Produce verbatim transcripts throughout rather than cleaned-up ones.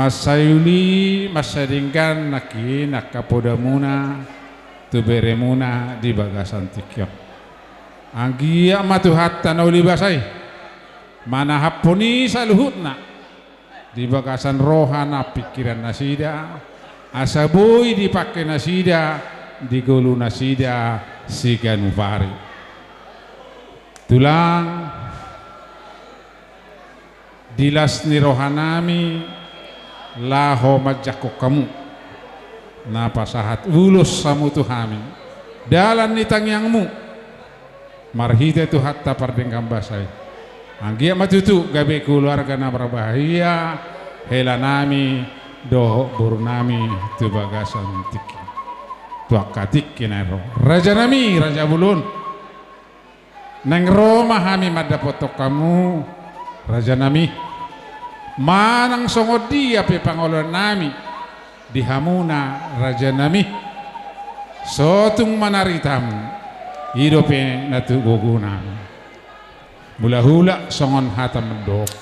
Mansai uli, mansai denggan nangkin angka podamuna tu beremuna di bagasan tingki on. Anggiat ma Tuhanta na uli basa i manahaphon i saluhutna di bagasan roha nang pingkiran nasida, asa boi dipangke nasida di ngolu nasida siganup ari. Tulang, di las ni rohanami laho manjangkon hamu, na pasahat ulos hamu tu hami dalan ni tangiangmu, marhite Tuhanta pardenggan basa i. Anggiat ma tutu gabe keluarga na marbahagia helanami dohot borunami tu bagasan tingki, tu angka tingki na ro. Rajanami, raja bolon, naeng ro ma hami mandapothon hamu, rajanami. Manang songon dia pe pangoloannami di hamuna, rajanami, so tung manaritamu, i dope na tu gogonami. Mula hula songon hata mandok: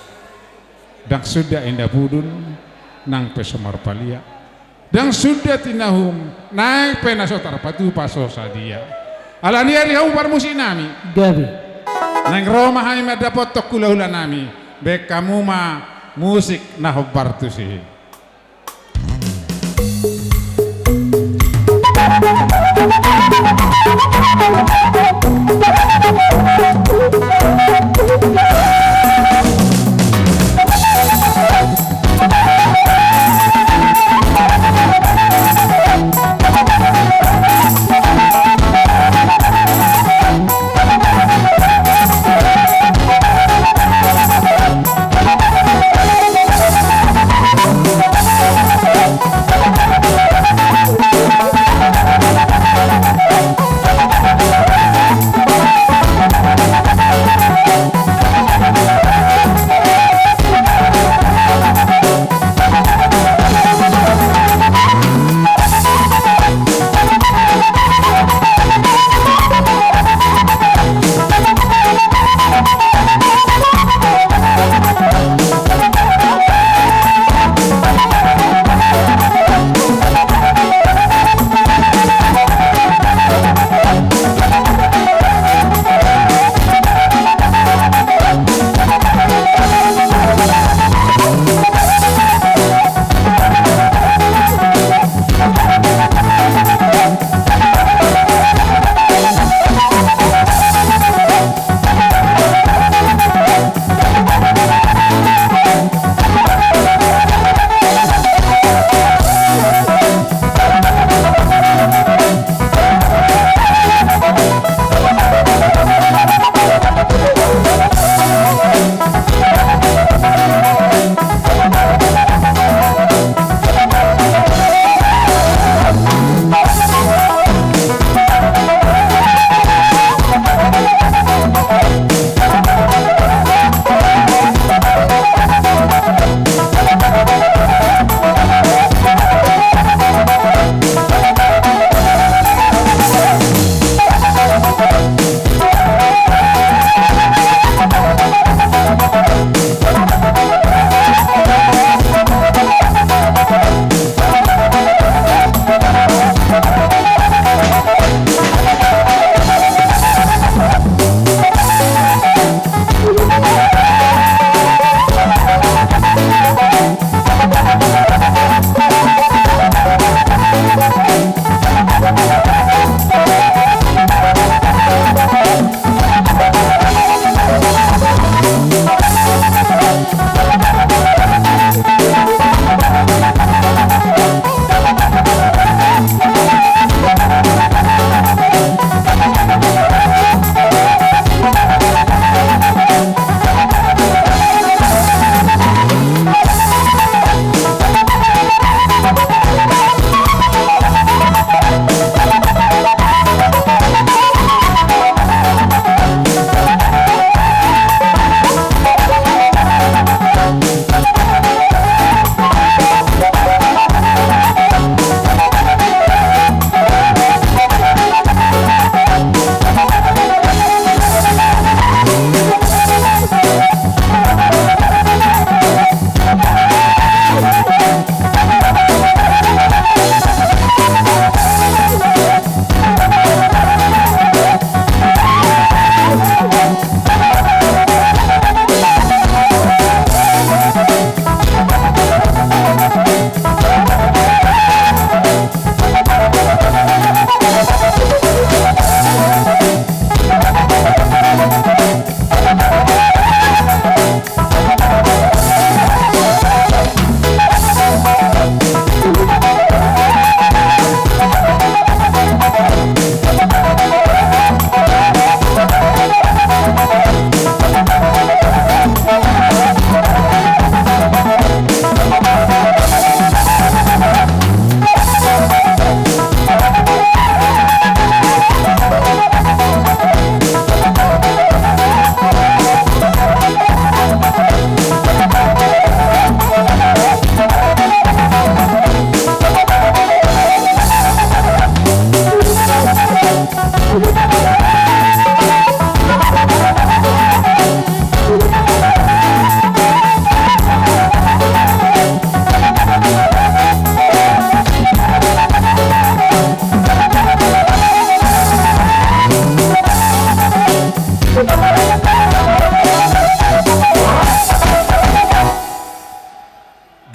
Ndang suda inda pudun, nang pe so marpalia. Ndang suda tinahum, nang pe na so tarpatupa so sadia. Alani i, ari hamu parmusiknami, gabe, naeng ro ma hami mandapothon hulahulanami. Baen hamu ma musik na hombar tusi.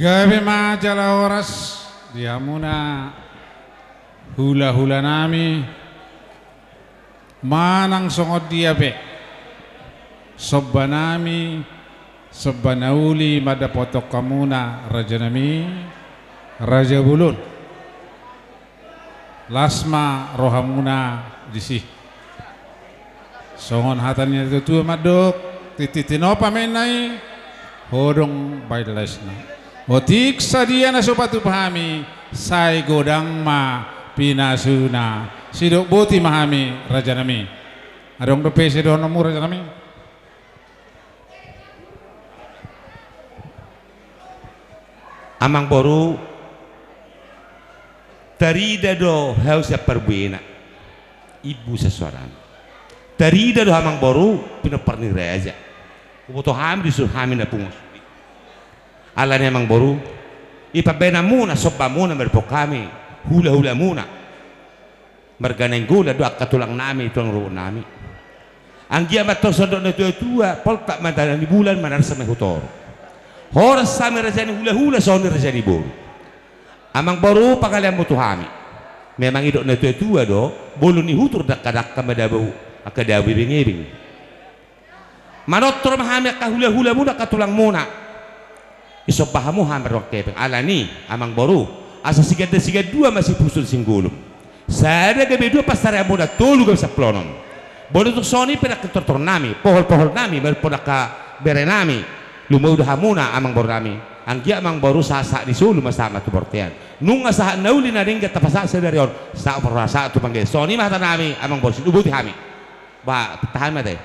Gabe ma jala horas di hamuna hula-hula nami. Manang songon dia pe somba nami, somba na uli mandapothon hamuna raja nami, raja bolon. Las ma rohamuna disi. Songon hata ni natua-tua mandok, tintin tinopa ma inna i, hodong baen laisna. Otik sadia na so patupa hami, sai godang ma pinasuna. Sidok boti ma hami raja nami. Adong dope sidohononmu raja nami? Amang boru, tarida do hau sian parbuena, imbu sian soarana. Tarida do amang boru, pinompar ni raja. Huboto hami, disuruh hami na pungu. Alani amang boru, i pambaenanmuna, sombamuna, mardapot hami hula-hulamuna. Marga Nainggolan do angka tulang nami, tulang rorobot nami. Anggiat ma antong songon dok natua-tua, poltak ma tanda ni bulan, manarsa ma i hu toru. Horas hami raja ni hula-hula, songon i raja ni boru. Amang boru, pangaleanmu tu hami. Memang didok natua-tua do, bolon ni hutur dangka-dangka ma dabu, angka dabu ebeng-ebeng. Manortor ma hami angka hula-hulamuna, angka tulangmuna. Isomba hamu hami marroha hepeng. Alani, amang boru, asa siganda-sigandua ma sipusu ni singgolom. Sada gabe dua pansarianmuna, tolu gabe sampulu onom. Molo tung songon i pe nangkin tortor nami, pohol-pohol nami, marpon angka bere nami. Lumobi do hamuna, amang boru nami. Anggiat amang boru, sahat-sahat ni solu ma sahat ma tu bontean. Nunga sahat na uli na denggan tapasahat sadari on. Sahat parhorasan, sahat tu panggabean. Songon i ma hata nami, amang boru, sai boti hami. Ba, tahan ma te.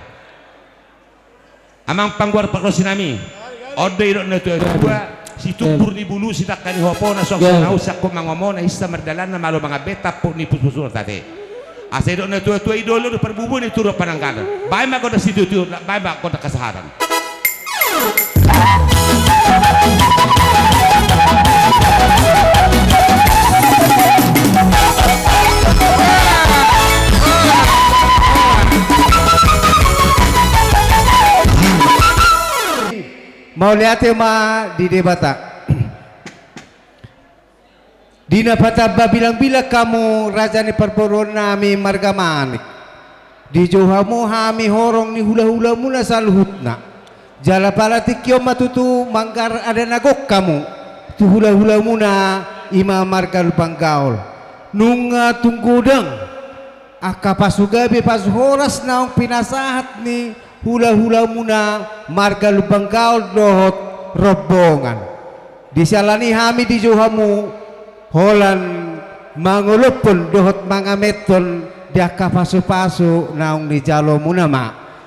Amang panggual pargonsi nami. On do didok natua-tua, situmbur ni bulu, sidangka ni hopo, na suang-suang na usa, angkup mangomona, hinsa mardalanna, malo mangambei, tampuk ni puspus urat ate. Asa didok natua-tua, i do olo do parbubuan, i tu do pananggalan. Baen ma gondang situtu, baen ma gondang hasahatan. Mauliate ma di Debata. Di na patamba bilang-bilang hamu raja ni parboruon nami marga Manik. Dijou hamu hami horong ni hula-hulamuna saluhutna. Jala pala tingki on ma tutu manggarar adat na gok hamu tu hula-hulamuna, i ma marga Lumban Gaol. Nunga tung godang angka pasu gabe pasu horas naung pinasahat ni hula-hulamuna marga Lumban Gaol dohot rombongan. Di siala ni i hami dijou hamu holan mangolophon dohot mangamethon di angka pasu-pasu naung nijalomuna ma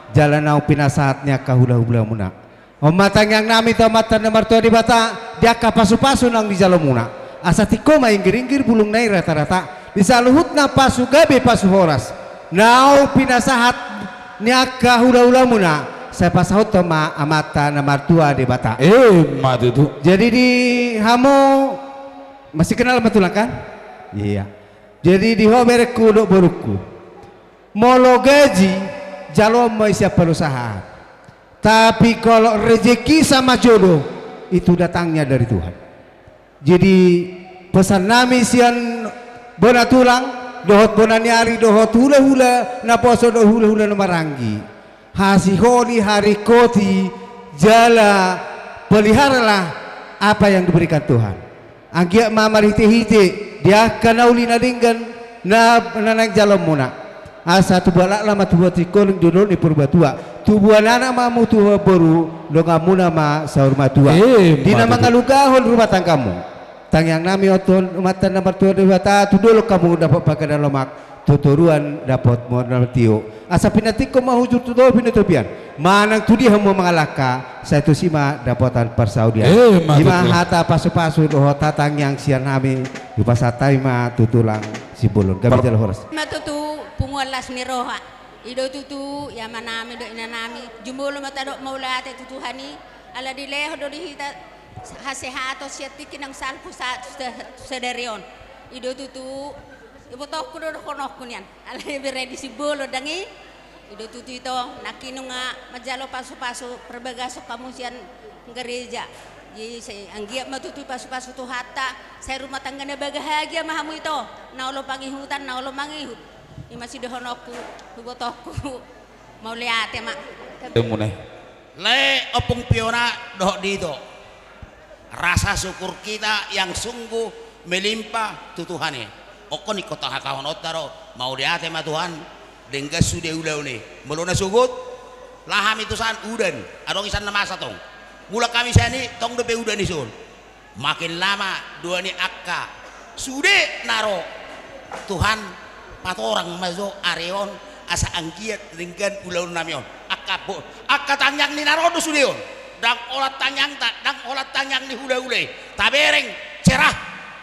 jala naung pinasahat ni angka hula-hulamuna. On ma tangiang nami tu Amanta na martua Debata di angka pasu-pasu naung nijalomuna. Asa tingko ma inggir-inggir, bulung na i rata-rata. Di saluhutna pasu gabe pasu horas naung pinasahat ni angka hula-hulamuna, sai pasahathon ma Amanta na martua Debata. Emma tutu. Jadi di hamu, masih kenal ma tulang kan? Iya. Jadi di ho berengku dohot borungku, molo gaji, jaloon ma i sian parusahaan. Tapi kalau rezeki sama jodoh, itu datangnya dari Tuhan. Jadi pesan nami sian bona tulang dohot bona ni ari dohot hula-hula naposo dohot hula-hula na maranggi, hasiholi, haringkoti, jala peliharalah apa yang diberikan Tuhan. Anggiat ma marhite-hite di angka na uli na denggan na, na naeng jalonmuna. Asa tubu halak lama, tubu hatikoling, di dolok ni Purbatua, tubuan anak ma hamu, tubuan boru, donganmuna ma saur matua. Emma tutu. Di na mangalugahon rumah tanggamu, tangiang nami on tu Amanta na martua Debata, tu dolok hamu dapot panggabean lomak, tu toruan dapot modal tio. Asa pinantikhon ma hujur tu topi ni hatopian. Manang tu dia hamu mangalangka, sai tusi ma dapotan parsaulian. Emma tutu. I ma hata pasu-pasu dohot hata tangiang sian hami, hupasahat hami ma tu tulang Simbolon. Gabe jala horas. Ma tutu punguan las ni roha. I do tutu, i amanami dohot inanami, jumolo ma tadok mauliate tu Tuhan i, ala dilehon do di hita hasehaton sian tingki naung salpu sahat tu sa-, tu sadari on. I do tutu, ibotohonku do dohononku nian. Alai bere ni Simbolon ndang i. I do tutu ito, nangkin nunga manjalo pasu-pasu parbagason hamu sian gareja. Jadi sai anggiat ma tutu pasu-pasu Tuhanta, sai rumah tangga na bahagia ma hamu ito, na olo pangihutan, na olo mangihut. I ma sidohononku, tu ibotongku. Mauliate ma. Temune. Lae Ompung Piona dohot di ito. Rasa syukur kita yang sungguh melimpah tu Tuhan i. Ingkon ingkon tahatahononta do, mauliate ma Tuhan, denggan sude ulaon i. Molo na sogot, laho hami tu san udan, adong i san na masa tong. Mulak hami sian i, tong dope udan i son. Makin lama dua ni angka sude na ro. Tuhan, patorang ma jo ari on, asa anggiat denggan ulaon nami on. Angka bo-, angka tangiang ni na ro do sude on. Ndang holan tangiangta, ndang holan tangiang ni hulahula i. Tabereng cerah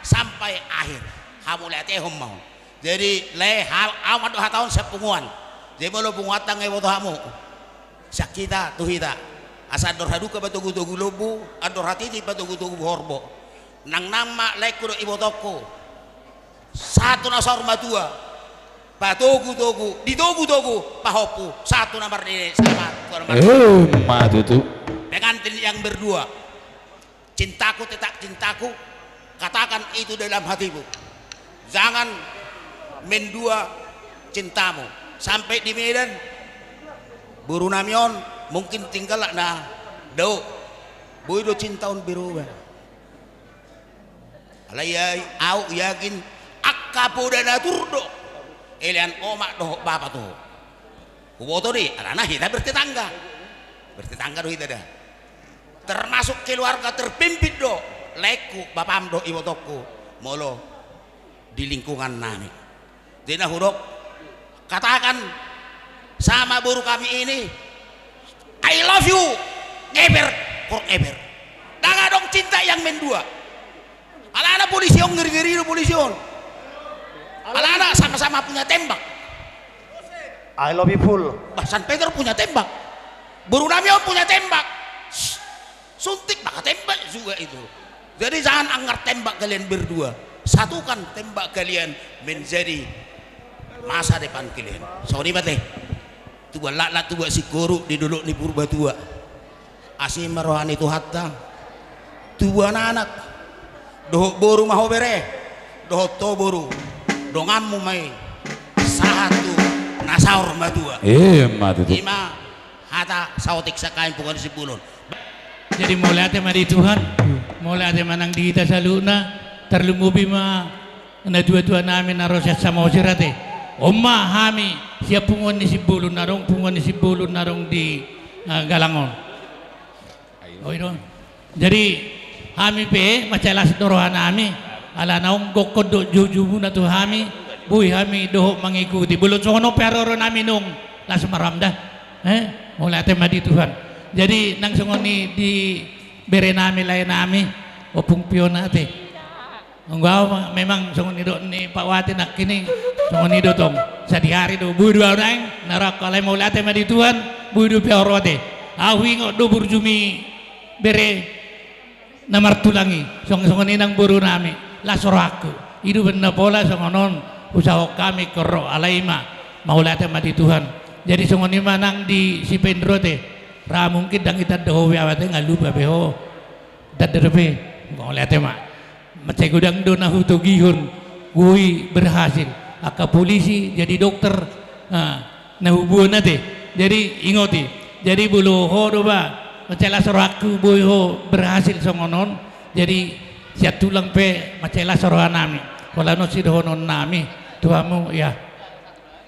sampai akhir. Hamauliatehon ma on. Jadi, lae, ha-, ahu mandok hata on sian punguan. Jadi, molo punguanta nga iboto hamu, sian hita tu hita. Asa andor haduka patogutogu lombu, andor hatiti patogutogu horbo. Nangnang ma laengku dohot ibotongku. Sahat tu na saur matua. Patogutogu, ditogutogu, pahompu. Sahat tu na marnini, selamat. Emma tutu. Pengantin yang berdua. Cintaku tetap cintaku, katakan itu dalam hatimu. Jangan mendua cintamu. Sampai di Medan, boru nami on mungkin tinggal na dao. Boi do cinta on berubah. Alai ahu yakin angka poda na tur do elean omak dohot bapa tu. Huboto do i, alana hita bertetangga. Bertetangga do hita da. Termasuk keluarga terpimpin do laengku, bapam dohot ibotongku, molo di lingkungan nami. Jadi na hudok, katakan sama boru kami ini, "I love you, never forever." Ndang adong cinta yang mendua. Alana polisi on, ngeri-ngeri do polisi on. Alana sama-sama punya tembak. I love you full. Bah, San Peter punya tembak. Boru nami on punya tembak. Shh, suntik maka tembak juga itu. Jadi jangan anggar tembak kalian berdua. Satukan tembak kalian menjadi masa depan kalian. Songon i ma te. Tubuan laklak, tubuan singkoru di dolok ni Purbatua. Asi ma roha ni Tuhanta. Tubuan anak dohot boru ma ho bere, dohot ho boru, donganmu ma i sahat tu na saur matua. Emma tutu. I ma hata saotik sian hami punguan ni Simbolon. Jadi mauliate ma di Tuhan, mauliate ma nang di hita saluhutna, tarlumobi ma natua-tua nami na ro sian Samosir ate. On ma hami sian punguan ni Simbolon na adong, punguan ni Simbolon na adong di, eh, Galang on. Oi do. Jadi hami pe mansai las do roha nami, alana on gokhon dohot joujou muna tu hami, boi hami dohot mangikuti. Molo songon on pe haroro nami nung las ma roham da. Eh, mauliate ma di Tuhan. Jadi nang songon i di bere nami, lae nami, Ompung Piona ate. Anggo ahu ma-, memang songon nidok ni Pak Wati nangkin i, songon i do tong. Sadihari do, boi do ahu naeng na ro, alai mauliate ma di Tuhan, boi dope ahu ro ate. Ahu ingot do burjumi bere na martulang i, song-, songon i nang boru nami, las rohangku. I do umbahen na pola songon on, husahahon hami ingkon ro, alai i ma, mauliate ma di Tuhan. Jadi songon i ma nang di si Pendro ate, ra mungkin ndang itanda ho be ahu ate, nga lupa be ho. Tanda dope, mauliate ma. Mansai godang do na hutogihon, boi berhasil. Angka polisi, jadi dokter, ah, na huboan ate. Jadi ingot i. Jadi molo ho do ba, mansai las rohangku boi ho berhasil songon on. Jadi sian tulang pe mansai las roha nami. Holan on sidohonon nami tu hamu, ya.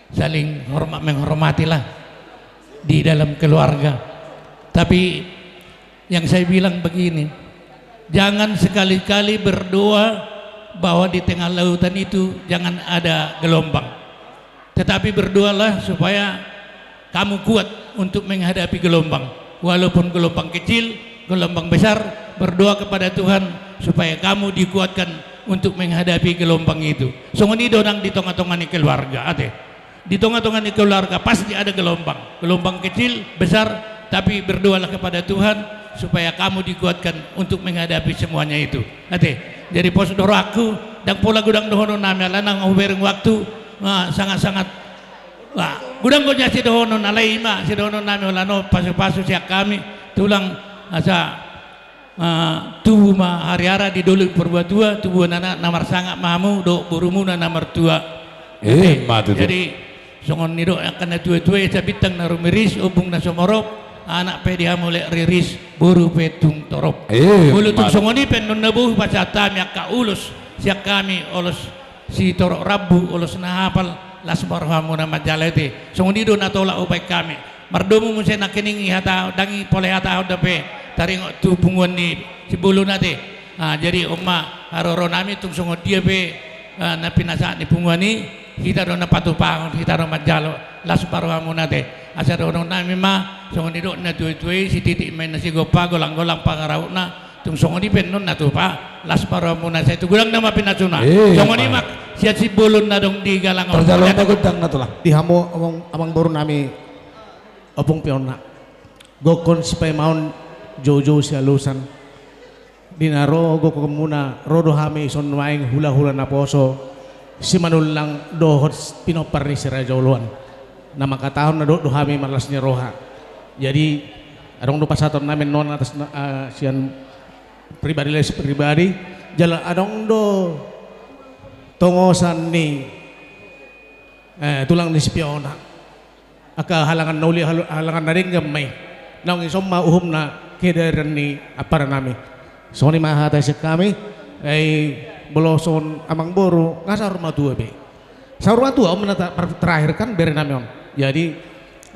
Saling hormat menghormatilah di dalam keluarga. Tapi yang saya bilang begini, jangan sekali-kali berdoa bahwa di tengah lautan itu jangan ada gelombang. Tetapi berdoalah supaya kamu kuat untuk menghadapi gelombang. Walaupun gelombang kecil, gelombang besar, berdoa kepada Tuhan supaya kamu dikuatkan untuk menghadapi gelombang itu. Songon i do nang di tonga-tonga ni keluarga, ate. Di tonga-tonga ni keluarga pasti ada gelombang. Gelombang kecil, besar, tapi berdoalah kepada Tuhan supaya kamu dikuatkan untuk menghadapi semuanya itu. Ate, jadi pos do rohangku, ndang pola godang dohonon nami, alana nga hubereng waktu, ah, sangat-sangat, ah, godang do nian sidohonon, alai i ma sidohonon nami, holan on pasu-pasu sian hami, tulang, asa Ah, tubu ma hariara di dolok ni parumatua, tubuan anak na marsangap ma hamu dohot borumuna na martua. Emma tutu. Jadi songon nidok angka na tuatua i, asa bintang na rumiris, ombung na sumorop, anak pe di hamu lek riris, boru pe tung torop. Emma tutu. Molo tung songon i pe annon na boi pasahat hami angka ulos sian hami, ulos sitorop rambu, ulos na hapal, las ma rohamuna manjalo ate. Songon i do na tolap hubaen hami. Mardomu muse nangkining i hata, ndang i pola hatahon dope taringot tu punguan ni Simbolon ate. Ah, jadi on ma haroro nami, tung songon dia pe, ah, na pinasahat ni punguan i, hita do na patupahon, hita do manjalo, las ma rohamuna ate. Asa dohonon nami ma songon nidok na tuatua i, sititik ma inna sigompa, golanggolang pangarahutna. Tung songon i pe annon na tupa, las ma rohamuna, sai tu godangna ma pinasuna. Emma. Songon i ma sian Simbolon na adong di Galang on. Parjaloon ma godangna, Tulang. Di hamu amang, amangboru nami, Ompung Piona, gokhon sipaimaon, joujou sialusan. Di na ro gokhonmuna, ro do hami sian nuaeng hulahula naposo Simanullang dohot pinompar ni Si Raja Oloan. Na mangkatahon na dohot do hami marlas ni roha. Jadi adong do pasahaton nami annon atas na, ah, sian pribadi, les pribadi, jala adong do tongosan ni, eh, tulang ni si Piona. Angka halangan na uli, hal-, halangan na denggan ma i. Naung dison ma uhumna kedaeran ni ampara nami. Songon i ma hata sian hami, ai molo songon amangboru, nga saur matua be. Saur matua on ma na ta-, par-, terakhir kan bere nami on. Jadi,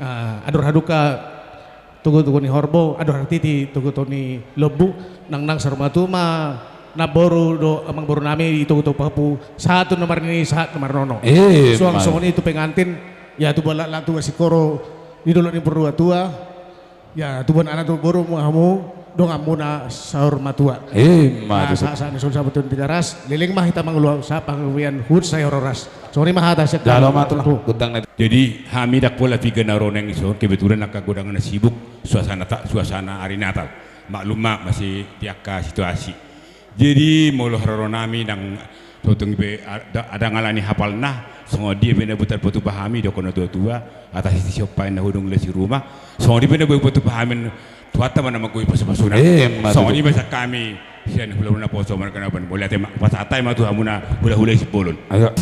ah, andor halumpang togutogu ni horbo, andor hatiti togutogu ni lombu, nangnang saur matua ma namboru dohot amangboru nami di togutogu pahompu, sahat tu na marnini, sahat tu na marnono. Emma. Suang songon i tu pengantin, ya, tubuan laklak, tubuan singkoru di dolok ni parumatua, ya, tubuan anak tu boru ma hamu, donganmuna saur matua. Emma tutu. Nah, sa-, sa-, ni son sabuton Tigaras, leleng ma hita mangolu, sahat panggabean huhut sai horas. Songon i ma hata sian hami. Jalo ma, Tulang. Godang na. Jadi hami ndang pola piga na ro naeng dison, kebetulan angka godang na sibuk, suasana ta-, suasana ari Natal. Maklum ma, masih di angka situasi. Jadi molo haroro nami nang tongtong i pe, a-, da-, ndang alani hapalna, songon dia pe na boi tarpatupa hami, dohonon na tuatua, atas isi siompa na hudung lesi ruma, songon dia pe na boi patupa hami, Tuhanta ma na manggohi pasupasuna. Emma tutu. Songon i ma sian hami sian hulahula naposo marga Nababan. Mauliate ma, pasahat hami ma tu hamuna hulahula Simbolon. Ayo.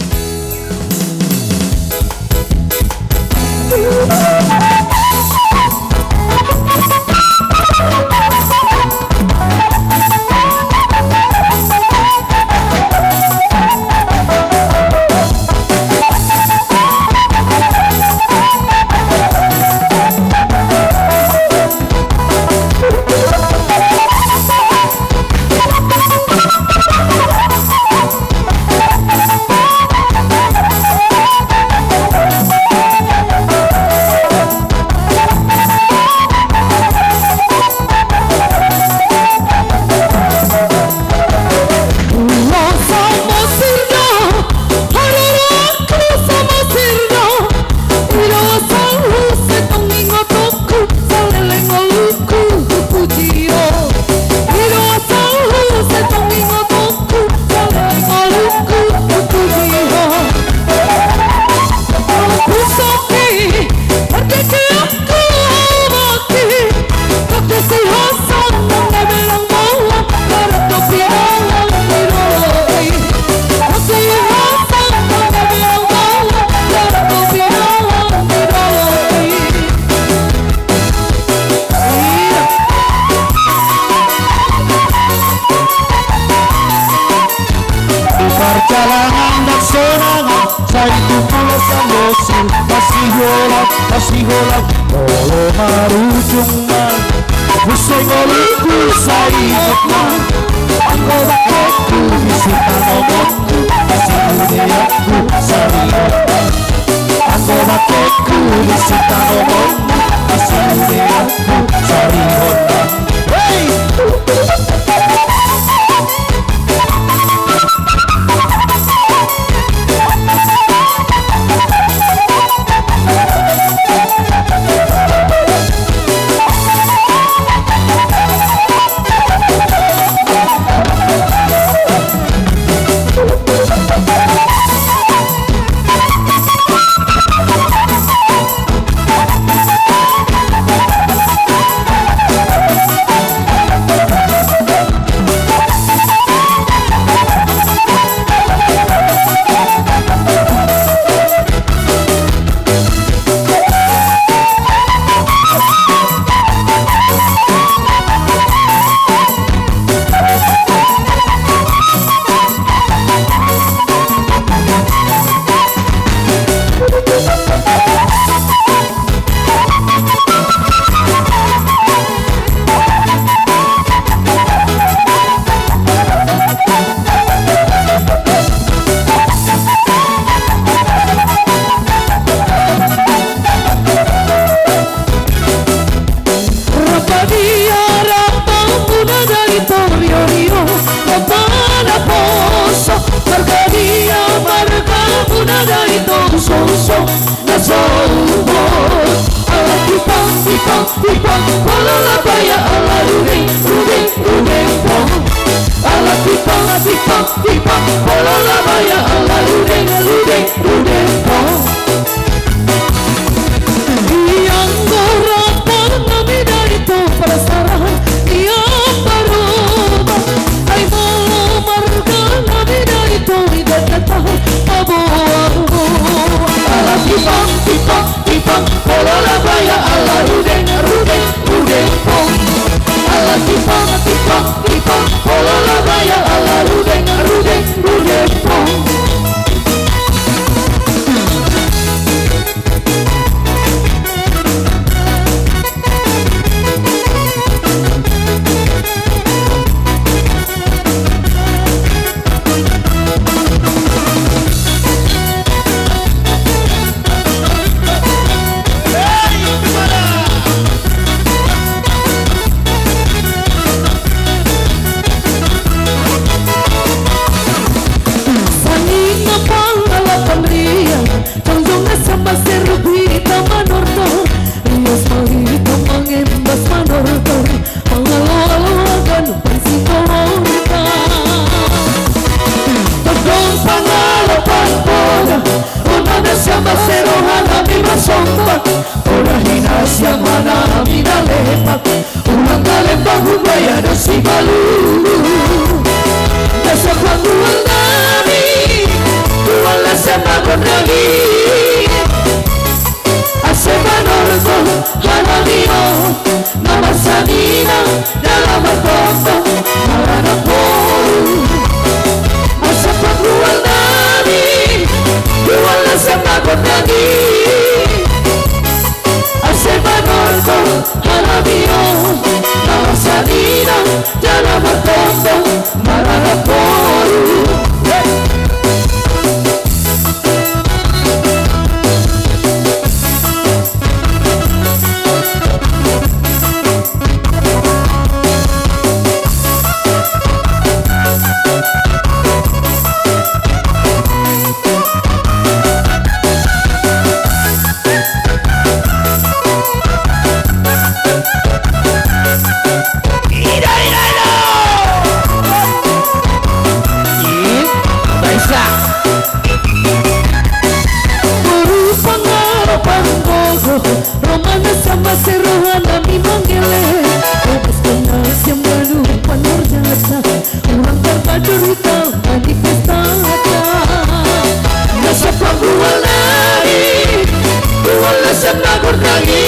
Parjalangan dan sonangan, sai tu pulo Samosir, masiholang, masiholang, molo marujung ma. Muse ngolungku sai ingot ma, anggo bangkengku di sitanomonku, di siudeanku sari on ma. Anggo bangkengku di sitanomonku, di siudeanku sari on ma. Hei! Tipang, pola labaya ala rudeng, rudeng, rudeng pong. Ala tipang, tipang, tipang, pola labaya ala rudeng, rudeng, rudeng pong. Ianggo rap nami na ito, parasarana ianggo rap. Ai molo marga nami na ito, idat na tahu paboa. Ala tipang, tipang, tipang, pola labaya ala rudeng, rudeng, rudeng pong. Ala tipang, tipang, tipang, pola labaya ala rudeng, rudeng, rudeng pong. Sangina pangalapan pangarian, jongjong na sian maseru hita manortor, rias ma hita mangembas manortor, mangaloalo agan pansitororta. Jongjong pangalapan poda, ro ma na sian maseru hanami masomba, poda hinasia ma hanami na lepak. Ulang galem bangun baya na simalulu. Nasa pangual nami, ulang nasa magon nami. Ase manortor hanami on, na marsanina, na laho martompa, marana poru. Asa pangual nami, ulang nasa magon nami. Ase manortor hanami on, na marsanina, jala martompa, marana poru. Boru pangarapan gogo, ro ma na sian maseru hanami mangele. Ogas na sian banu panorjata, ulang tarbadur hita manifestata. Nasa pangual nami, ulang nasa magon nami.